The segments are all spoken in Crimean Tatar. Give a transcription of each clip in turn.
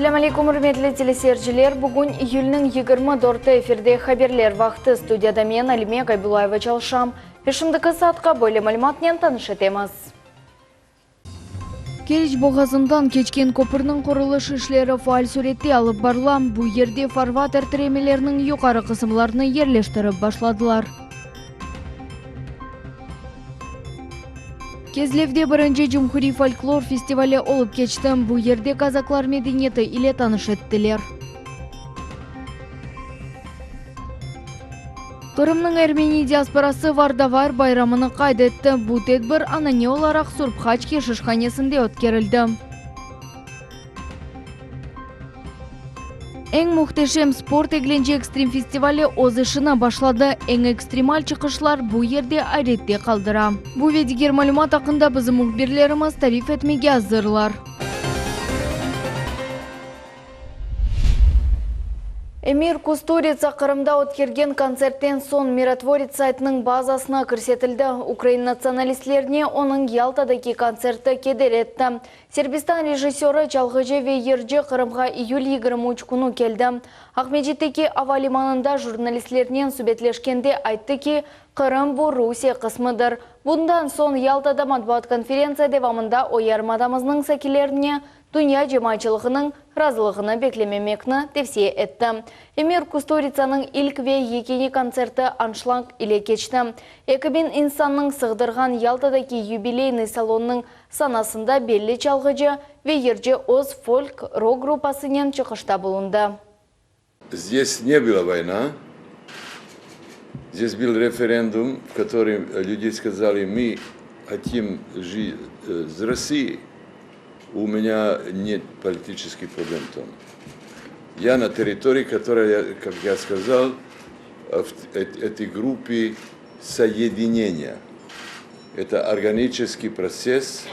Selâm aleykum, ürmetli teleseyirciler! Bugün iyülniñ 24-i efirde Haberler vaqtı. Studiyada men, Alime Gaybulayeva çalışam. Ve şimdiki saatqa böyle malümatnen tanış etemiz. Keriç boğazından keçken köpürniñ qurulış işleri faal sürette alıp barıla. Bu yerde farvater tiremeleriniñ yuqarı qısımlarını yerleştirip başladılar. Kezlevde birinci cumhuriy folklor festivali olıp keçti. Bu yerde kazaklar medeniyeti ile tanış ettiler. Qırımnıñ ermeniy diasporası Vardavar bayramını qayd etti. Bu tedbir anane olaraq Surp Haç keşişhanesinde ötkerildi. Eñ mühteşem sport-eglence ekstrem festivali öz işini başladı. Eñ ekstremal çıqışlar bu yerde ayrette qaldıra. Bu ve diger malümat aqqında bizim mühbirlerimiz tarif etmege azırlar. Emir Kusturitsa Qırımda ötkergen kontsertten soñ Mirotvorets saytınıñ bazasına kirsetildi. Ukrain natsionalistlerine onıñ Yaltadaki kontserti keder etti. Serbistan rejissörı, çalğıcı ve yırcı Qırımğa iyül 23 künü keldi. Aqmescitteki ava limanında jurnalistlernen subetleşkende ayttı ki, Qırım bu Rusiye qısmıdır. Bundan soñ Yaltada matbuat konferentsiya devamında o yarımadamıznıñ sakinlerine dünya cemaatçılığınıñ razılığını beklememekni tevsiye etti. Emir Kusturitsanıñ ilk ve yekâne kontserti anşlag ile keçti. 2000 insannıñ sığdırğan Yaltadaki Yubileynıy salonınıñ sanasında belli çalğıcı ve yırcı öz folk-rok gruppasınen çıqışta bulundı. Zdes ne byla voyna, zdes byl referendum, v kotorıy lüdi skazali, mı hotim jit z Rossiyey, u menya net politiçeskiy problem v tom. Ya na territoriy, kotoraya, kak ya skazal, v etoy gruppi soyedineniya. Eto organiçeskiy protsess,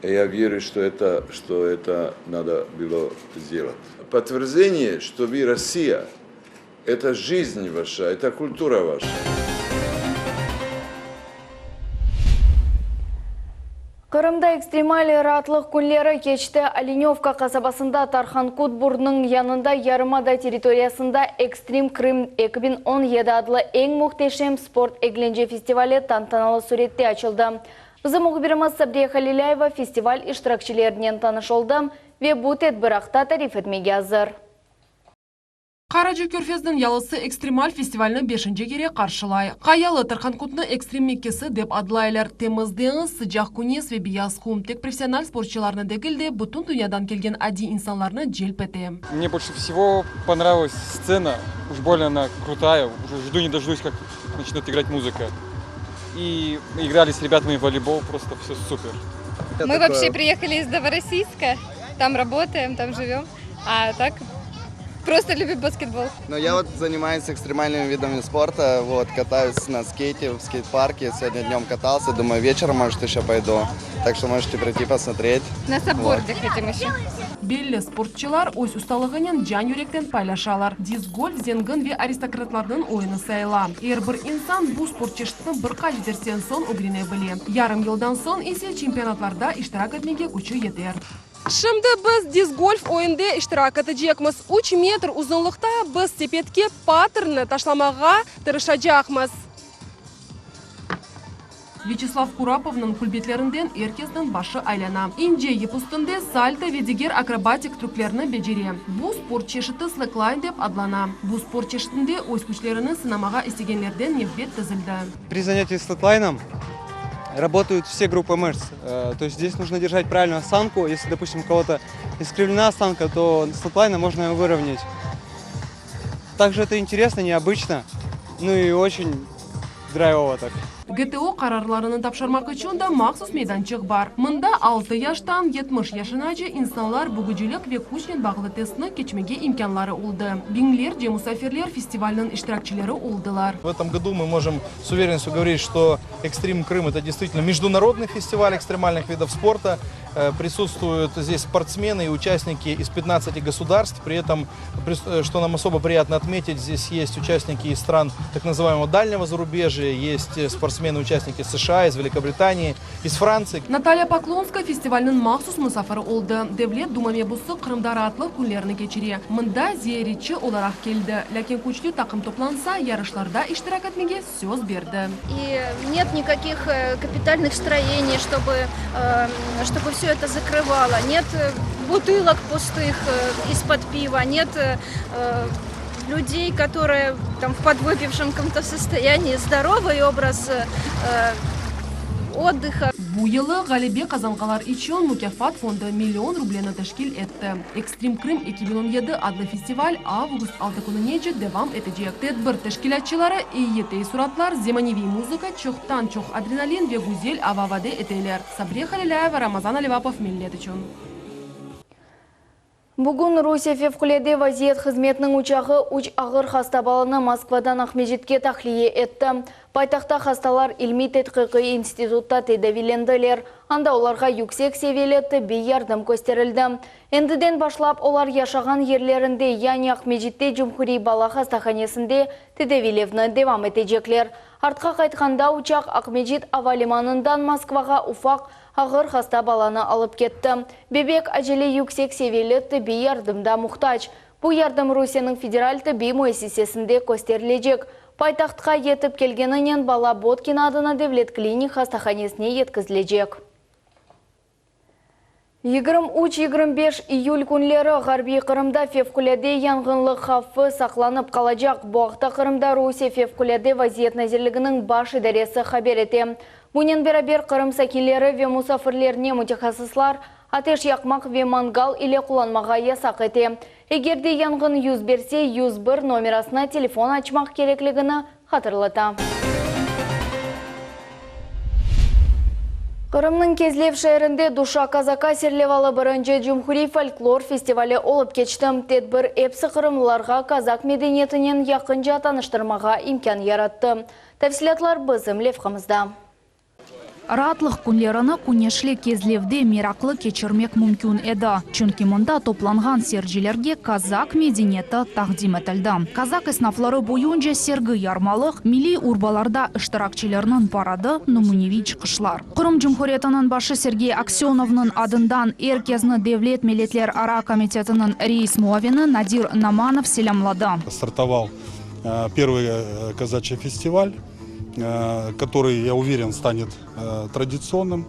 i ya veryu, çto eto, çto eto nado bylo sdelat. Podtverzdeniye, çto vı Rossiya, eto jizn vaşa, eto kultura vaşa. Qırımda ekstremal raatlıq künleri keçti. Olenevka qasabasında Tarhankut burnunıñ yanında yarımada territoriyasında Ekstrem Krım 2017 adlı eñ mühteşem sport-eglence festivali tantanalı sürette açıldı. Bizim mühbirimiz Sabriye Halilâyeva festival iştirakçilerinen tanış oldı ve bu tedbir aqta tarif etmege azır. Qaraca körfezniñ yalısı ekstremal festivalni beşinci kere qarşılay. Qayalı Tarhankutnı ekstrem Mekkesi dep adlaylar. Temiz deñiz, sıcaq küneş ve beyaz qum tek professional sportçılarnı degil de, bütün dünyadan kelgen adiy insanlarnı celp ete. Mne bolşe vsego ponravilas stsena, uж bolno ona krutaya, уже жду ne dojduсь, kak načnet igrat muzıka. I igrali s rebâtami v voleybol, prosto vse super. Мы вообще приехали из Новороссийска, там работаем, там живем. А так просто любим баскетбол. Ну, я вот занимаюсь экстремальными видами спорта, вот, катаюсь на скейте в скейт-парке, сегодня днем катался, думаю, вечером, может, еще пойду, так что можете прийти посмотреть. На сапборде хотим еще. Belli sportçılar öz ustalığınen can-yürekten paylaşalar. Disk-golf zengin ve aristokratlarnıñ oyunı sayıla. Er bir insan bu sport çeşitini bir qaç dersten soñ ögrene bile. Yarım yıldan soñ ise çempionatlarda iştirak etmege küçü yeter. Şimdi biz disk-golf oyunda iştirak etecekmiz. Üç metr uzunlıqta biz sepetke patterni taşlamağa tırışacaqmız. Vyaçeslav Kurapovnıñ külbetlerinden er kesniñ başı aylana. İnce yip üstünde salto ve diger akrobatik trüklerni becere. Bu sport çeşiti sleklayn dep adlana. Bu sport çeşitinde öz küçlerini sınamağa istegenlerden nevbet tizildi. Pri zanятии sleklайном работают все группы мышц. То есть здесь нужно держать правильную осанку. Если, допустим, у кого-то искривлена осанка, то слэклайном можно ее выровнять. Также это интересно, необычно, ну и очень драйвово так. GTO qararlarını tapşırmaq içün da mahsus meydançıq bar. Mında altı yaştan 70 yaşınace insanlar bugücilik ve küçnen bağlı testni keçmege imkânları oldı. Biñlerce musafirler festivalniñ iştirakçileri oldılar. В этом году мы можем с уверенностью говорить, что Экстрим Крым это действительно международный фестиваль экстремальных видов спорта. Присутствуют здесь спортсмены и участники из 15 государств. При этом, что нам особо приятно отметить, здесь есть участники из стран так называемого дальнего зарубежья, есть спортсмены. спортсмены, участники США, из Великобритании, из Франции. Natalya Poklonskaya festivalniñ mahsus musafiri oldı. Devlet Duma mebusı Qırımda raatlıq künlerini keçire. Mında ziyaretçi olaraq keldi, lâkin küçlü taqım toplansa, yarışlarda iştirak etmege söz berdi. И нет никаких капитальных строений, чтобы, чтобы все это закрывало. Нет бутылок пустых из-под пива, нет людей, которые там в подвыпившем каком-то состоянии. Здоровый образ отдыха. Bu yılı ğalebe qazanğanlar içün mukâfat fondu million rubleni teşkil etti. Ekstrim Krım 2017 adlı festival avgust 6 kününece devam etecek. Tedbir teşkilâtçıları eyi teessuratlar, zemaneviy muzıka, çoqtan-çoq adrenalin ve güzel ava vade eteler. Sabriye Halilâyeva, Ramazan Alivapov, Millet içün. Bugün Rusiye Fevqulâde vaziyet hızmetiniñ uçağı üç ağır hasta balanı Moskvadan Aqmescitke tahliye etti. Paytahtta hastalar ilmiy-tedqiqiy institutta tedaviylendiler. Anda olarğa yüksek seviyeli tıbbiy yardım kösterildi. Endiden başlap olar yaşağan yerlerinde, yani Aqmescitte Cumhuriy bala hastahanesinde tedaviylevni devam etecekler. Artqa qaytqanda uçaq Aqmescit ava limanından Moskvağa ufaq Ağır hasta balanı alıp ketti. Bebek acele yüksek seviyeli tıbbiy yardımda muhtac. Bu yardım Rusiyeniñ federal tıbbiy müessisesinde kösterilecek. Paytahtqa yetip kelgeninen bala Botkina adına devlet klinik hastahanesine yetkizilecek. 23, 25 iyül künleri Ğarbiy Qırımda fevqulâde yanğınlıq havfı saqlanıp qalacaq. Bu aqta Qırımda Rusiye Fevqulâde vaziyet nazirliginiñ baş idaresi haber ete. Bunen beraber, Qırım sakinleri ve musafirlerine mütehassıslar ateş yaqmaq ve mangal ile qullanmağa yasaq ete. Eger de yanğın 1berse, 101 nomerasına telefon açmaq kerekligini hatırlata. Qırımnıñ Kezlev şeerinde Duşa kazaka serlevalı birinci cumhuriy folklor festivali olıp keçti. Tedbir epsi qırımlılarğa kazak medeniyetinen yaqınca tanıştırmağa imkân yarattı. Tafsilâtlar bizim levhamızda. Raatlıq künlerini küneşli Kezlevde meraqlı keçirmek mümkün edi, çünki mında toplanğan seyircilerge kazak medeniyeti taqdim etildi. Kazak esnafları boyunca sergi-yarmalıq, milliy urbalarda iştirakçilerniñ paradı, nümüneviy çıqışlar. Qırım Cumhuriyetiniñ başı Sergey Aksönovnıñ adından er kezni Devlet milletlerara komitetiniñ reis muavini Nadir Namanov selâmladı. Startoval Первый казачий фестиваль, который, я уверен, станет традиционным.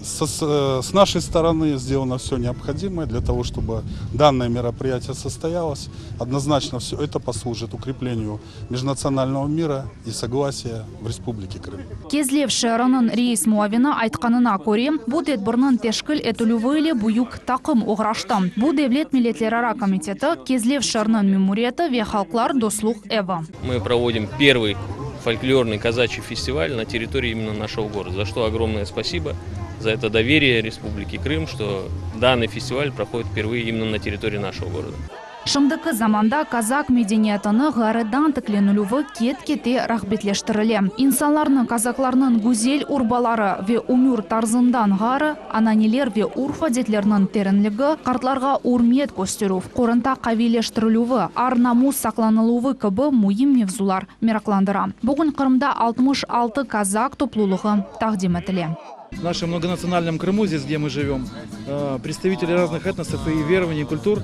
С нашей стороны сделано все необходимое для того, чтобы данное мероприятие состоялось. Однозначно все это послужит укреплению межнационального мира и согласия в Республике Крым. Kezlev şeeriniñ reis muavini aytqanına köre, bu tedbirniñ teşkil etilüvi ile büyük taqım oğraştı. Bu Devlet milletlerara komiteti, Kezlev şeeriniñ memuriyeti ve Halqlar dostluq evi. Мы проводим первый фольклорный казачий фестиваль на территории именно нашего города, за что огромное спасибо, за это доверие Республики Крым, что данный фестиваль проходит впервые именно на территории нашего города. Şimdiki zamanda kazak medeniyetini ğayrıdan tiklenilüvi ket-kete rağbetleştirile. İnsanlarnı kazaklarnıñ güzel urbaları ve ömür tarzından ğayrı, ananeler ve urf-adetlerniñ terenligi, qartlarğa ürmet kösterüv, qoranta qaviyleştirilüvi, ar-namus saqlanıluvı kibi müim mevzular meraqlandıra. Bugün Qırımda 66 kazak toplulığı taqdim etile. В нашем многонациональном Крыму, здесь, где мы живем, представители разных этносов и верований, и культур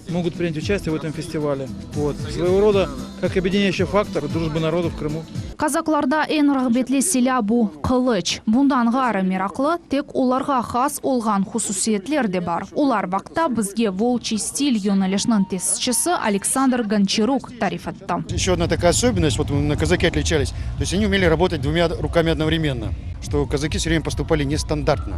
могут принять участие в этом фестивале. Вот. Своего рода, как объединяющий фактор дружбы народов в Крыму. Kazaklarda eñ rağbetli silâ bu, qılıç. Bundan ğayrı meraqlı, tek olarğa has olğan hususiyetler de bar. Olar vaqta bizge Volçiy stil yönelişiniñ tesisçisi Aleksandr Gonçaruk tarif etti. Еще одна такая особенность, вот именно казаки отличались, то есть они умели работать двумя руками одновременно, что казаки все время поступали нестандартно.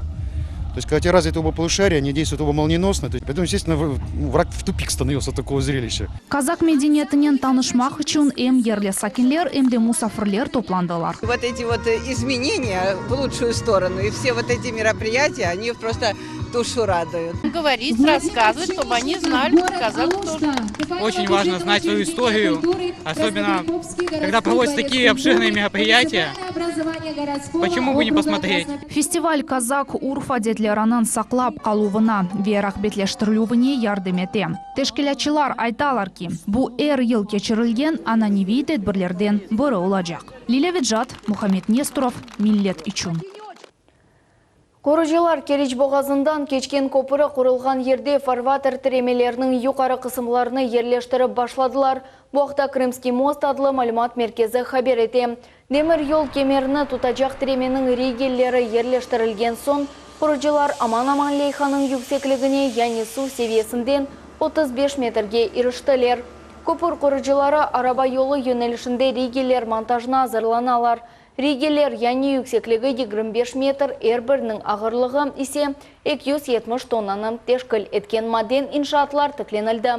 То есть, когда у тебя развиты оба полушария, они действуют оба молниеносно, то есть, поэтому, естественно, враг в тупик становился от такого зрелища. Kazak medeniyetinen tanışmaq içün em yerli sakinler, em de musafirler toplandılar. Вот эти вот изменения в лучшую сторону и все вот эти мероприятия, они просто. Душу радуют. Говорить, рассказывать, чтобы они знали, казак тоже. Очень важно знать свою историю, особенно когда проводятся такие обширные мероприятия. Почему бы не посмотреть? Festival kazak urf-adetleriniñ saqlap qaluvına ve rağbetleştirilüvine yardım ete. Teşkilâtçılar aytalar ki, bu er yıl keçirilgen ananeviy tedbirlerden biri olacaq. Lilâ Vecat, Muhammed Nestorov, Millet içün. Qurucılar Keriç boğazından keçken köpüri qurulğan yerde farvater tiremeleriniñ yuqarı qısımlarını yerleştirip başladılar. Bu aqta Krımskiy most adlı malümat merkezi haber ete. Demir yol kemerini tutacaq tiremeniñ rigelleri yerleştirilgen soñ, qurucılar aman-aman leyhanıñ yüksekligine, yani suv seviyesinden 35 metrge iriştiler. Köpür qurucıları araba yolu yönelişinde rigeller montajına azırlanalar. Rigeller, yani yüksekligi 25 metr, er biriniñ ağırlığı ise 270 tonnanı teşkil etken maden inşaatlar tiklenildi.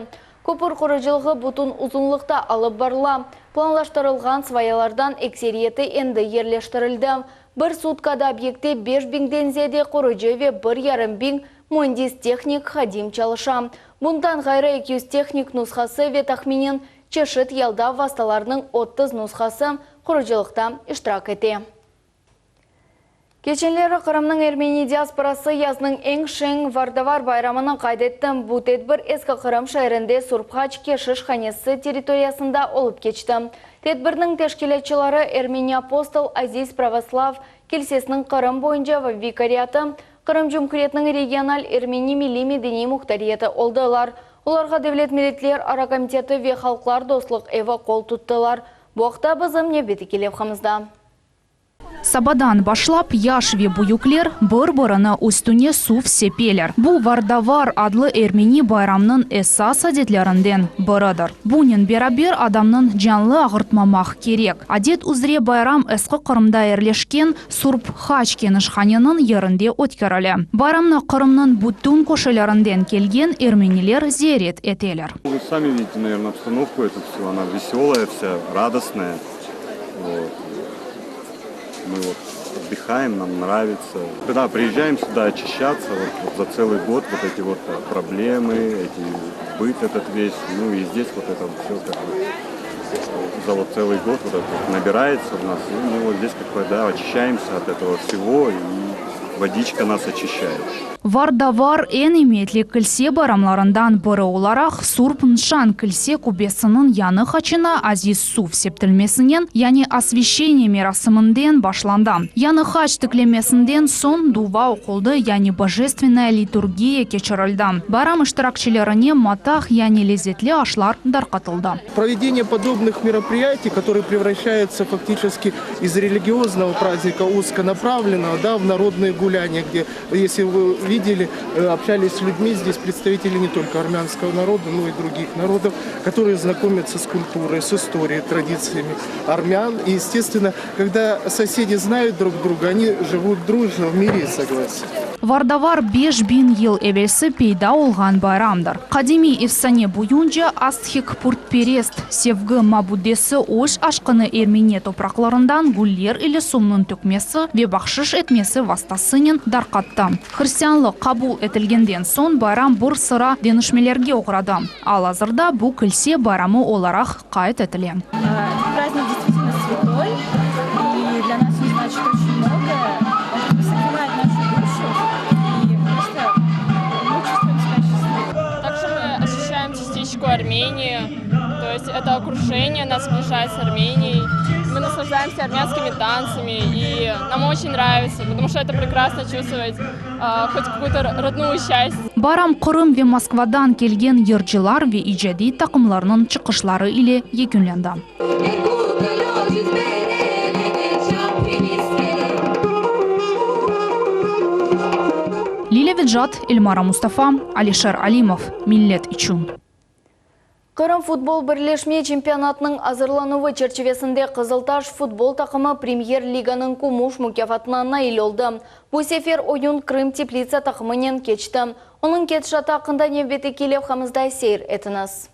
Köpür qurucılığı bütün uzunlıqta alıp barıla. Planlaştırılğan svayalardan ekseriyeti endi yerleştirildi. Bir sutkada obyektte beş biñden ziyade qurucı ve bir yarım biñ müendis-tehnik hadim çalışa. Bundan ğayrı 200 tehnik nushası ve tahminen çeşit yaldav vastalarınıñ 30 nushası qurucılıqta iştirak ete. Keçenleri Qırımnıñ ermeni diasporası yaznıñ eñ şeñ Vardavar bayramını qayd etti. Bu tedbir Eski Qırım şeerinde Surp Haç keşiş hanesi territoriyasında olıp keçti. Tedbirniñ teşkilâtçıları Ermeni Apostol Aziz Pravoslav kilsesiniñ Qırım boyunca vikariatı, Qırım Cumhuriyetiniñ regional ermeni milliy-medeniy muhtariyeti oldılar. Olarğa Devlet milletlerara komiteti ve Halqlar dostluq evi qol tuttılar. Bu aqta bizim nevbetteki levhamızda. Sabadan başlap yaş ve büyükler bir-birini üstüne suv sepeler. Bu Vardavar adlı ermeni bayramnıñ esas adetlerinden biridir. Bunen beraber adamnıñ canlı ağırtmamaq kerek. Adet üzre bayram Eski Qırımda yerleşken Surp Haç kenişhaneniñ yerinde ötkerile. Bayramnı Qırımnıñ bütün köşelerinden kelgen ermeniler ziyaret eteler. Вы сами видите, наверно, обстановку эту всю, она веселая вся, радостная. Вот. Мы вот отдыхаем, нам нравится. Когда приезжаем сюда очищаться, вот, вот за целый год вот эти вот проблемы, эти быт этот весь, ну и здесь вот это все как бы за вот целый год вот это вот набирается в нас. И мы вот здесь как бы, да, очищаемся от этого всего, и водичка нас очищает. Vardavar eñ emiyetli kilse bayramlarından biri olaraq Surp Nşan kilse qubbesiniñ yañı haçına aziz suv septilmesinen, yani osveşeniye merasiminden başlandı. Yañı haç tiklenmesinden soñ dua oquldı, yani Bojestvennaya liturgiya keçirildi. Bayram iştirakçilerine matah, yani lezetli aşlar darqatıldı. Проведение подобных мероприятий, которые превращаются фактически из религиозного праздника узконаправленного, да, в народные гуляния, где, если вы видели, э, общались с людьми, здесь представители не только армянского народа, но и других народов, которые знакомятся с культурой, с историей, традициями армян. И, естественно, когда соседи знают друг друга, они живут дружно, в мире и согласии. Vardavar 5000 yıl evelsi peyda olğan bayramdır. Qadimiy efsane boyunca Asthik Purtperest sevgi mabudesi öz aşqını ermeni topraqlarından güller ile suvnıñ tökmesi ve bahşış etmesi vastasınen darqattı. Hristianlıq qabul etilgenden soñ bayram bir sıra deñişmelerge oğradı. Al-azırda bu kilse bayramı olaraq qayd etile. Праздник действительно святой, и для нас он значит очень многое. Он как бы согревает нашу душу, и просто мы чувствуем себя счастливыми. Также мы ощущаем частичку Армении, то есть это окружение нас сближает с Арменией. Мы наслаждаемся армянскими танцами, и нам очень нравится, потому что это прекрасно чувствовать э, хоть какую-то родную часть. Bayram Qırım ve Moskvadan kelgen yırcılar ve icadiy taqımlarnıñ çıqışları ile yekünlendi. Lilâ Vecat, Elmara Mustafa, Alişer Alimov, Millet içün. Qırım futbol birleşme çempionatınıñ azırlanuvı çerçivesinde Qızıltaş futbol taqımı Premyer-liganıñ kümüş mukâfatına nail oldı. Bu sefer oyun Krım Teplitsa taqımınen keçti. Onıñ ketişatı aqqında nevbetteki levhamızda seyir etiñiz.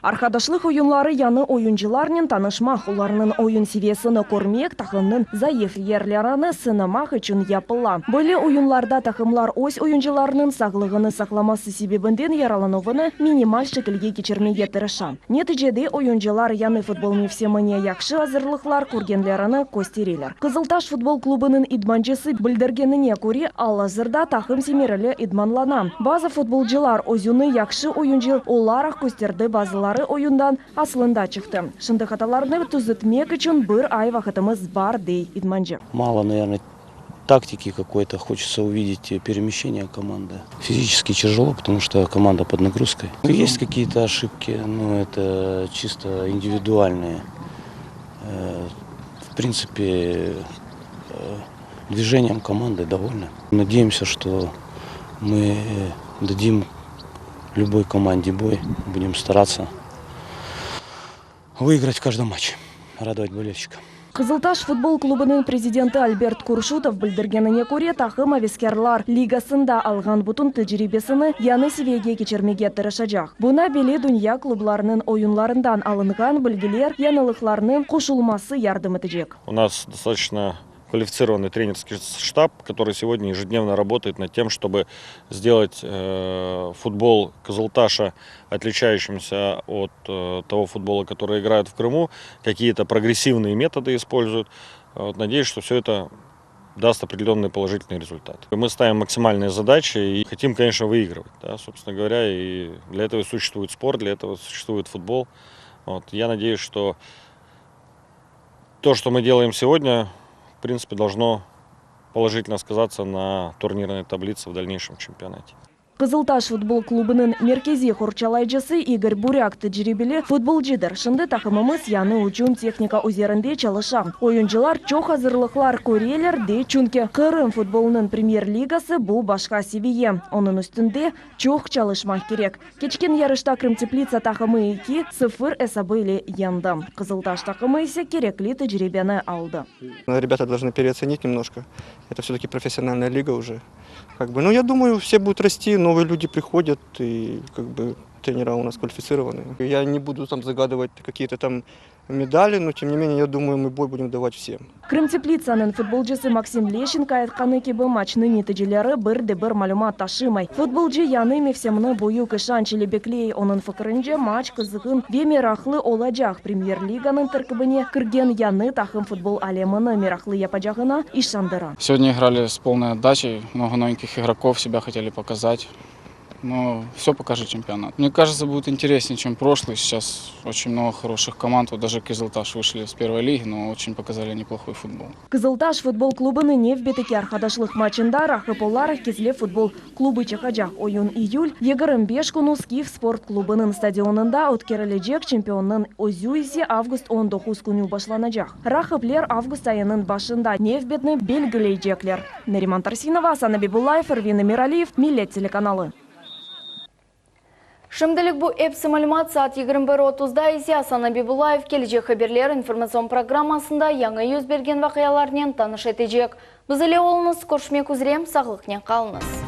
Arqadaşlıq oyunları yañı oyuncılarnen tanışmaq, olarnıñ oyun seviyesini körmek, taqımnıñ zayıf yerlerini sınamaq içün yapıla. Böyle oyunlarda taqımlar öz oyuncılarınıñ sağlığını saqlaması sebebinden yaralanuvını minimal şekilge keçirmege tırışa. Neticede oyuncılar yañı futbol mevsimine yahşı azırlıqlar körgenlerini köstereler. Qızıltaş futbol klubınıñ idmancısı bildirgenine köre, al-azırda taqım semereli idmanlana. Bazı futbolcılar özüni yahşı oyuncı olaraq kösterdi, bazıları oyundan aslında çıqtı. Şimdi hatalarnı tüzetmek içün bir ay vaqıtımız bar, dey idmancı. Malo, navernoye, тактики какой-то, хочется увидеть перемещение команды. Физически тяжело, потому что команда под нагрузкой. Есть какие-то ошибки, но это чисто индивидуальные. В принципе, движением команды довольны. Надеемся, что мы дадим любой команде бой, будем стараться выиграть в каждом матче, радовать болельщика. Qızıltaş futbol klubınıñ prezidenti Albert Kurşutov bildirgenine köre, taqım aveskârlar ligasında alğan bütün tecribesini yañı seviyege keçirmege tırışacaq. Buña belli dünya klublarınıñ oyunlarından alınğan bilgiler, yañılıqlarnıñ qoşulması yardım etecek. У нас достаточно квалифицированный тренерский штаб, который сегодня ежедневно работает над тем, чтобы сделать футбол Кызылташа отличающимся от того футбола, который играют в Крыму, какие-то прогрессивные методы используют. Вот, надеюсь, что все это даст определенный положительный результат. Мы ставим максимальные задачи и хотим, конечно, выигрывать, да, собственно говоря, и для этого существует спорт, для этого существует футбол. Вот, я надеюсь, что то, что мы делаем сегодня, в принципе, должно положительно сказаться на турнирной таблице в дальнейшем чемпионате. Qızıltaş futbol klubınıñ merkeziy qorçalayıcısı İgor Burâk tecribeli futbolcıdır. Şimdi taqımımız yañı ücüm tehnika üzerinde çalışa. Oyuncılar çoq azırlıqlar köreler, dey, çünki Qırım futbolınıñ Premyer-ligası bu başqa seviye, onıñ üstünde çoq çalışmaq kerek. Keçken yarışta Krımteplitsa taqımı eki, sıfır esabı ile yeñdi. Qızıltaş taqımı ise kerekli tecribeni aldı. Ребята должны переоценить немножко. Это все-таки профессиональная лига уже. Как бы, ну, я думаю, все будут расти, новые люди приходят, и как бы тренера у нас квалифицированные. Я не буду там загадывать какие-то там медали, но тем не менее, я думаю, мы бой будем давать всем. Krımteplitsanıñ futbolcısı Maksim Leşenko aytqanı kibi, maçnıñ neticeleri bir de bir malümat taşımay. Futbolcı yañı mevsimni büyük işanç ile bekley. Onıñ fikirince, maç qızğın ve meraqlı olacaq, Premyer-liganıñ terkibine kirgen yañı taqım futbol alemini meraqlı yapacağına işandıra. Сегодня играли с полной отдачей, много новеньких игроков себя хотели показать. Но все покажет чемпионат. Мне кажется, будет интереснее, чем прошлый. Сейчас очень много хороших команд. Вот даже Кызылташ вышли с первой лиги, но очень показали неплохой футбол. Qızıltaş futbol klubınıñ nevbetteki arqadaşlıq maçında raqip olaraq Kezlev futbol klubı çıqacaq. Oyun iyül 25 künü Skif sport klubınıñ stadionında ötkerilecek, çempionatnıñ özü ise avgust 19 künü başlanacaq. Raqipler avgust ayınıñ başında nevbetni belgileycekler. Nariman Tarsinova, Asan Abibullayev, Ervin Emiraliyev, Millet telekanalı. Şimdilik bu episi malümat saat 21.30da ise Asan Abibullayev kelecek haberler informatsion programmasında yañı yüz bergen vaqialarnen tanış etecek. Biz ile oluñız, körüşmek üzre, sağlıqnen qalıñız.